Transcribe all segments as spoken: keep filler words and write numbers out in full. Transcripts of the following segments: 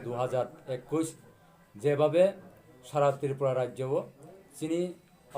দুই হাজার একুশ, যেভাবে সারা ত্রিপুরা রাজ্য ও চিনি,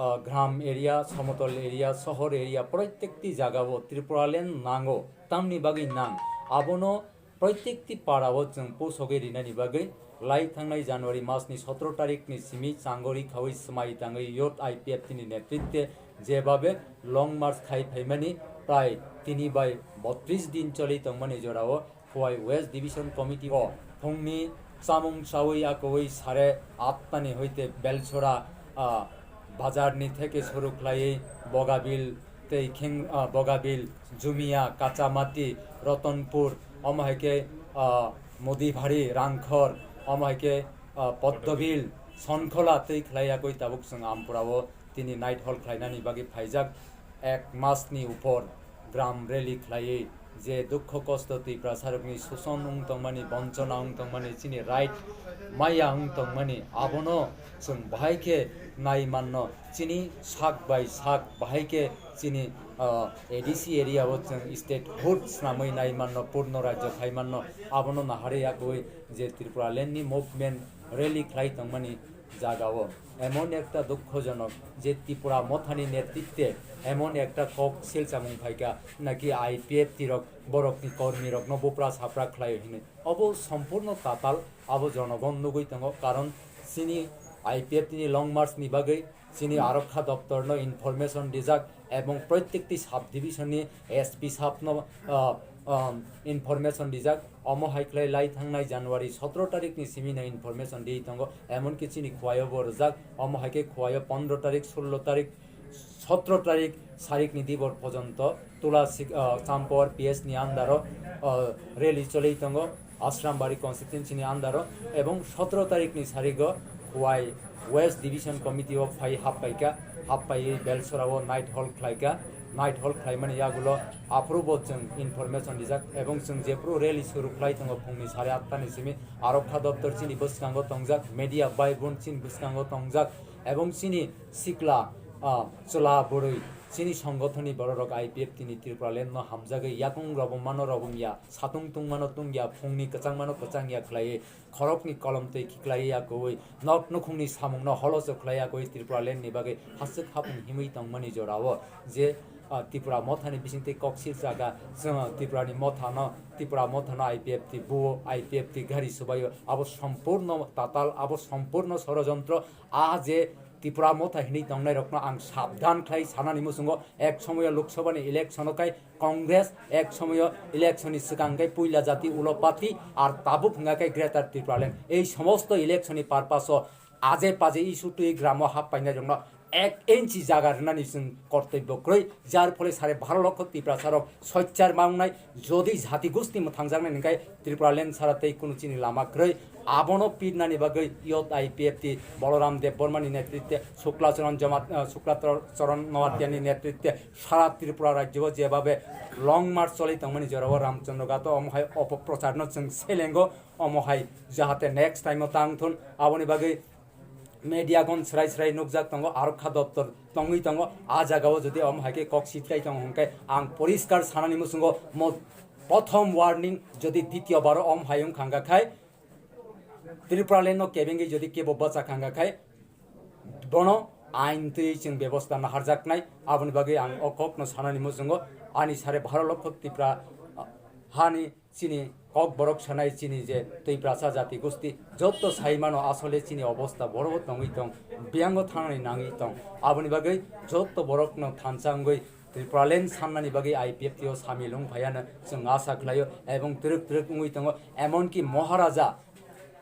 আহ, গ্রাম এরিয়া, সমতল এরিয়া, শহর এরিয়া, প্রত্যেকটি জায়গা ও ত্রিপুরা ল্যান্ড নাঙ্গো, তামনি বাকি নাং, abono প্রত্যেকটি পাড়া ও চং পোষকে রিনানি বাকি লাই থাংনাই জানুয়ারি মাসনি সতেরো তারিখনি সিমি চাঙ্গরি খাওয়াই সময় তাঙ্গই ইয়ত আইপিএফ টিনি নেতৃত্বে যেভাবে লং মার্চ খাই ফাইমানি প্রায় তিন বাই বত্রিশ দিন চলি তংমানি জোড়াও Khowai West Division Committee o phungni chamung chawi akowi sare attani hoite Belchora, ah, bazarni theke suru khlaiwi Bogabil tei kheng, ah, Bogabil, Jumia, Kachamati, Ratanpur, omo hai khe, ah, Modibhari, Rangkhor, omo hai khe, ah, Poddobil, Sonkhola tei khlai yakwi tabuk chwng Ampura o tini night hall khlainani bagwi phaijak. Ek masni upor gram rally khlaiwi je dukho kosto Tiprasarokni suson wng tongmani, bonchona wng tongmani, chini right maya wng tongmani, abono chwng bahai khe nai manno. Chini sak bai sak bahai khe chini, ah, A D C area o chwng statehood swnamwi nai manno, purno rajyo khai manno. Abono naharwi yakwi je Tripura land ni movement rally khlai tongmani jaga o emon ekta dukhojonok je Tipra Mothani netritwe emon ekta kok silchamung phaikha, naki I P F T rok borokni kormi rokno bupra sapra khlai hinwi. Obo sompurno tatal, abo jonogon nugwi tongo, karon chini I P F T ni long march ni bagwi chini arokha doptor no information rijak ebong proitekti sub division ni S P sab no, ah, um, information rijak. Omo hai khlai lai thangnai January sotro tarik ni simi no information ri tongo, emonki chini Khowai o bo rijak, omo hai khe Khowai o pondro tarik, sullo tarik, sotro tarik, sarik ni dibor pojonto Tula sik-, ah, Champawar P S ni under o, ah, rally choli tongo, Ashram Bari constituency ni under o, ebong sotro tarik ni sarik o Khowai West Division Committee o phai happaikha, happai Belsora o night hall khlaikha, night hall khlaimani yagulo aphuru bo chwng information rijak, ebong chwng jephuru rally suru khlai tongo phungni sare atta ni simi, arokha doptor chini bwskango tongjak, media bai bun chini bwskango tongjak, ebong chini sikla, ah, chwla bwrwi, chini songothoni bororok I P F T ni Tripura land no hamjagwi yakung robom mano robom ya, satung tung mano tung ya, phungni kwchang mano kwchang ya khlaiwi, khorokni kolom twi khiklaiwi ya kwwi, nok nukhungni samung no holoso khlai ya kwwi Tripura land ni bagwi haswk hapung himwi tongmani jora o je, ah, Tripura Mothani bisingtwi kok silchaga, chwng Tripura ni Mothano, Tripura Mothano I P F T buo, I P F T gari subaio, abo sompurno tatal, abo sompurno sorojontro. A je Tripura Motha hinwi tongnairokno ang sabdan khlai sanani muchungo, ek somoyo Lok Sabha ni election o khai Congress, ek somoyo election ni swkang khai puila jati ulo party, ar tabuk hwnga khai Greater Tipraland. Ei somosto election ni purpose o aje paje issue twi gramo hap painairokno ek inchi jaga rwnani chwng kortobyo kwrwi, jar phole sare baro lokho Tiprasarok soichar ma wngnai, jodi jati gosti mwthangjaknai hwnkhe Tripura land sara tei kunu chini lama kwrwi. Abono pirnani bagwi youth I P F T Balaram Debbarma ni netritwe, Shukla Charan Jama-, ah, Shukla Tor-, Charan Noatia ni netritwe sara Tripura rajyo o jebabe long march choli tongmani jorao Ramchandra Ghat o omo hai opoprocharno chwng selengo, omo hai jahate next time o tang thun. Aboni bagwi media gon srai srai nukjak tongo, arokha doptor tongwi tongo. A jagao jodi omo hai khe kok sitkai tongo hwnkhe ang poriskar sanani muchungo mo-, prothom warning, jodi dityo baro omo hai wngkha hwnkha khai Tripura land no kebengwi jodi kebo bwchak hwnkha khai bono ain twi chwng bebosta naharjaknai. Aboni bagwi ang o kokno sanani muchungo ani sare baro lokho Tripura, ah, hani chini Kokborok sanai chini je Twiprasa jati gosti jotto sai mano asole chini obosta boro tongwi tong, biyango thangnani nangwi tong. Aboni bagwi jotto borokno thansa wngwi Tripuraland sannani bagwi I P F T o samil wng phaiano chwng asa khlaio, ebong twrwk twrwk wngwi tongo. Emonki Maharaja,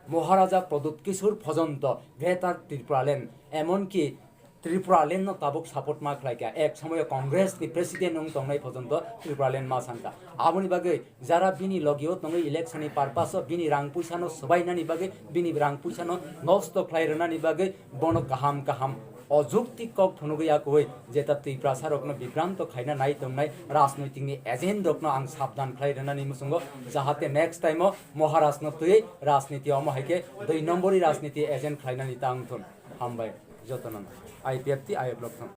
Maharaja Pradyut Kishore pojonto Greater Tripuraland, emonki Tripuraland no tabuk support ma khlai kha, ek somoyo Congress ni president wng tongnai pojonto Tripuraland ma san kha. Aboni bagwi jara bini logio tongwi election ni purpose o bini rang puisa no swbainani bagwi, bini rang puisa no nosto khlai rwnani bagwi bono kaham kaham ojukti kok phunugwi yakwi jeta Twiprasa rokno bibranto khaina nai tongnai rajnoitik ni agent rokno ang sabdan khlai rwnani muchungo, jahate next time o Maharaj no twiwi rajniti omo hai khe dui nombori rajniti agent khlainani tang thun. Hambai jotono no. I P F T, I F Lok thung.